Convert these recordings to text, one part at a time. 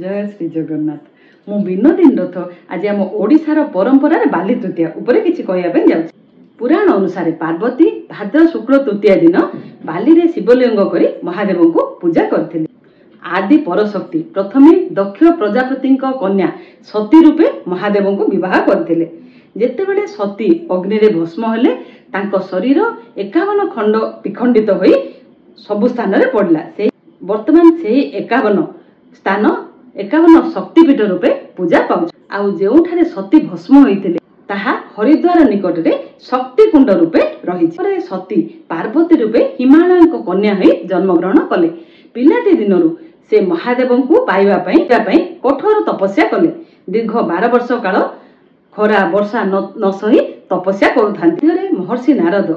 ଜୟ ଶ୍ରୀ ଜଗନ୍ନାଥ। ମୁଁ ବିନୋଦିନୀ ରଥ ଆଜି ଆମ ଓଡ଼ିଶାର ପରମ୍ପରାରେ ବାଲି ତୃତୀୟା ଉପରେ କିଛି କହିବା ପାଇଁ ଯାଉଛି। ପୁରାଣ ଅନୁସାରେ ପାର୍ବତୀ ଭାଦ୍ର ଶୁକ୍ଳ ତୃତୀୟା ଦିନ ବାଲିରେ ଶିବଲିଙ୍ଗ କରି ମହାଦେବଙ୍କୁ ପୂଜା କରିଥିଲେ। ଆଦି ପରଶକ୍ତି ପ୍ରଥମେ ଦକ୍ଷ ପ୍ରଜାପତିଙ୍କ କନ୍ୟା ସତୀ ରୂପେ ମହାଦେବଙ୍କୁ ବିବାହ କରିଥିଲେ। ଯେତେବେଳେ ସତୀ ଅଗ୍ନିରେ ଭସ୍ମ ହେଲେ, ତାଙ୍କ ଶରୀର 51 ଖଣ୍ଡ ବିଖଣ୍ଡିତ ହୋଇ ସବୁ ସ୍ଥାନରେ ପଡ଼ିଲା। ସେଇ ବର୍ତ୍ତମାନ ସେହି 51 ସ୍ଥାନ 51 ଶକ୍ତିପୀଠ ରୂପେ ପୂଜା ପାଉଛି। ଆଉ ଯେଉଁଠାରେ ସତୀ ଭସ୍ମ ହୋଇଥିଲେ, ତାହା ହରିଦ୍ୱାର ନିକଟରେ ଶକ୍ତିକୁଣ୍ଡ ରୂପେ ରହିଛି। ପରେ ସତୀ ପାର୍ବତୀ ରୂପେ ହିମାଳୟଙ୍କ କନ୍ୟା ହୋଇ ଜନ୍ମଗ୍ରହଣ କଲେ। ପିଲାଟି ଦିନରୁ ସେ ମହାଦେବଙ୍କୁ ପାଇବା ପାଇଁ କଠୋର ତପସ୍ୟା କଲେ। ଦୀର୍ଘ 12 ବର୍ଷ କାଳ ଖରା ବର୍ଷା ନ ସହି ତପସ୍ୟା କରୁଥାନ୍ତି। ମହର୍ଷି ନାରଦ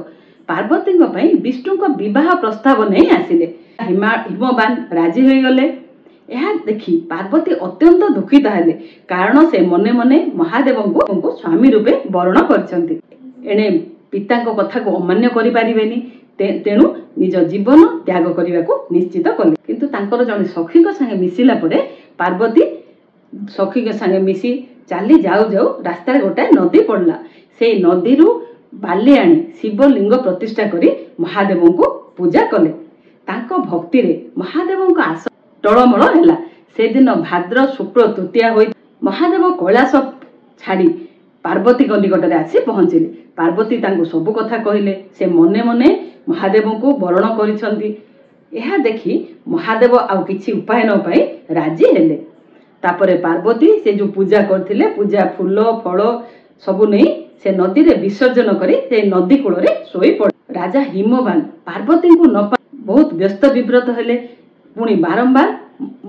ପାର୍ବତୀଙ୍କ ପାଇଁ ବିଷ୍ଣୁଙ୍କ ବିବାହ ପ୍ରସ୍ତାବ ନେଇ ଆସିଲେ। ହିମବାନ ରାଜି ହୋଇଗଲେ। ଏହା ଦେଖି ପାର୍ବତୀ ଅତ୍ୟନ୍ତ ଦୁଃଖିତ ହେଲେ, କାରଣ ସେ ମନେ ମନେ ମହାଦେବଙ୍କୁ ସ୍ୱାମୀ ରୂପେ ବରଣ କରିଛନ୍ତି। ଏଣେ ପିତାଙ୍କ କଥାକୁ ଅମାନ୍ୟ କରିପାରିବେନି, ତେଣୁ ନିଜ ଜୀବନ ତ୍ୟାଗ କରିବାକୁ ନିଶ୍ଚିତ କଲେ। କିନ୍ତୁ ତାଙ୍କର ଜଣେ ସଖୀଙ୍କ ସାଙ୍ଗେ ମିଶିଲା ପରେ, ପାର୍ବତୀ ସଖୀଙ୍କ ସାଙ୍ଗେ ମିଶି ଚାଲି ଯାଉ ଯାଉ ରାସ୍ତାରେ ଗୋଟାଏ ନଦୀ ପଡ଼ିଲା। ସେଇ ନଦୀରୁ ବାଲି ଆଣି ଶିବଲିଙ୍ଗ ପ୍ରତିଷ୍ଠା କରି ମହାଦେବଙ୍କୁ ପୂଜା କଲେ। ତାଙ୍କ ଭକ୍ତିରେ ମହାଦେବଙ୍କ ଆସ ଟଳମଳ ହେଲା। ସେଦିନ ଭାଦ୍ର ଶୁକ୍ଳ ତୃତୀୟା ହୋଇ ମହାଦେବ କୈଳାସ ଛାଡ଼ି ପାର୍ବତୀଙ୍କ ନିକଟରେ ଆସି ପହଞ୍ଚିଲେ। ପାର୍ବତୀ ତାଙ୍କୁ ସବୁ କଥା କହିଲେ। ସେ ମନେ ମନେ ମହାଦେବଙ୍କୁ ବରଣ କରିଛନ୍ତି। ଏହା ଦେଖି ମହାଦେବ ଆଉ କିଛି ଉପାୟ ନ ପାଇ ରାଜି ହେଲେ। ତାପରେ ପାର୍ବତୀ ସେ ଯୋଉ ପୂଜା କରିଥିଲେ, ପୂଜା ଫୁଲ ଫଳ ସବୁ ନେଇ ସେ ନଦୀରେ ବିସର୍ଜନ କରି ସେ ନଦୀ କୂଳରେ ଶୋଇ ପଡି। ରାଜା ହିମବାନ ପାର୍ବତୀଙ୍କୁ ନ ପାଇ ବହୁତ ବ୍ୟସ୍ତ ବିବ୍ରତ ହେଲେ, ପୁଣି ବାରମ୍ବାର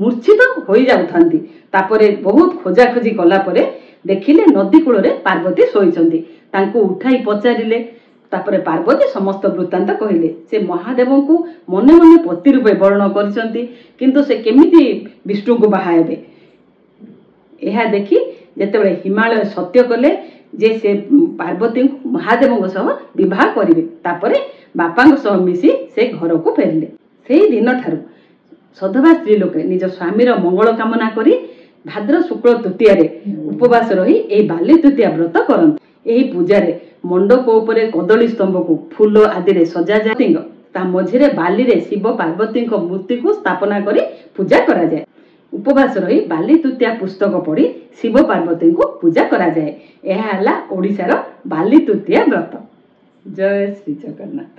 ମୂର୍ଚ୍ଛିତ ହୋଇଯାଉଥାନ୍ତି। ତାପରେ ବହୁତ ଖୋଜାଖୋଜି କଲା ପରେ ଦେଖିଲେ ନଦୀ କୂଳରେ ପାର୍ବତୀ ଶୋଇଛନ୍ତି। ତାଙ୍କୁ ଉଠାଇ ପଚାରିଲେ। ତାପରେ ପାର୍ବତୀ ସମସ୍ତ ବୃତ୍ତାନ୍ତ କହିଲେ। ସେ ମହାଦେବଙ୍କୁ ମନେ ମନେ ପତି ରୂପେ ବରଣ କରିଛନ୍ତି, କିନ୍ତୁ ସେ କେମିତି ବିଷ୍ଣୁଙ୍କୁ ବାହା ହେବେ? ଏହା ଦେଖି ଯେତେବେଳେ ହିମାଳୟ ସତ୍ୟ କଲେ ଯେ ସେ ପାର୍ବତୀଙ୍କୁ ମହାଦେବଙ୍କ ସହ ବିବାହ କରିବେ, ତାପରେ ବାପାଙ୍କ ସହ ମିଶି ସେ ଘରକୁ ଫେରିଲେ। ସେଇ ଦିନଠାରୁ ସଧବା ସ୍ତ୍ରୀ ଲୋକେ ନିଜ ସ୍ୱାମୀର ମଙ୍ଗଳ କାମନା କରି ଭାଦ୍ର ଶୁକ୍ଳ ତୃତୀୟାରେ ଉପବାସ ରହି ଏହି ବାଲି ତୃତୀୟା ବ୍ରତ କରନ୍ତି। ଏହି ପୂଜାରେ ମଣ୍ଡପ ଉପରେ କଦଳୀ ସ୍ତମ୍ଭକୁ ଫୁଲ ଆଦିରେ ସଜାଯାଏ। ତା ମଝିରେ ବାଲିରେ ଶିବ ପାର୍ବତୀଙ୍କ ମୂର୍ତ୍ତିକୁ ସ୍ଥାପନା କରି ପୂଜା କରାଯାଏ। ଉପବାସ ରହି ବାଲି ତୃତୀୟା ପୁସ୍ତକ ପଢି ଶିବ ପାର୍ବତୀଙ୍କୁ ପୂଜା କରାଯାଏ। ଏହା ହେଲା ଓଡ଼ିଶାର ବାଲି ତୃତୀୟା ବ୍ରତ। ଜୟ ଶ୍ରୀ ଜଗନ୍ନାଥ।